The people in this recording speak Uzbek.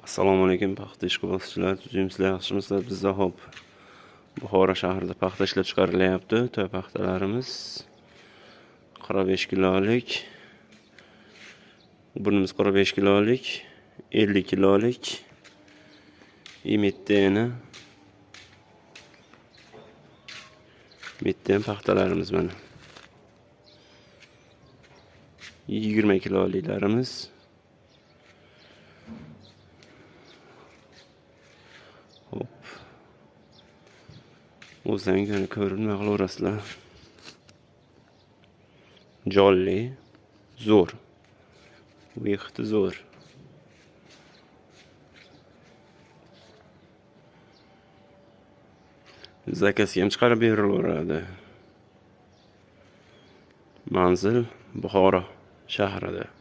Assalomu alaykum paxta ishqibozchilar, tuzukmisizlar, yaxshimisizlar? Bizda hop Buxoro shahrida paxta ishlab chiqarilyapti. To'y paxtalarimiz 45 kilolik. Bunimiz 45 kilolik, 50 kilolik. Imetteni. Metten paxtalarimiz mana. 20 kiloliklarimiz. Hop. O'zlaring ko'rib nima qilaverasizlar. Jolli, zo'r. Vixti zo'r. Zakazga ham chiqarib berilaveradi. Manzil Buxoro shahrida.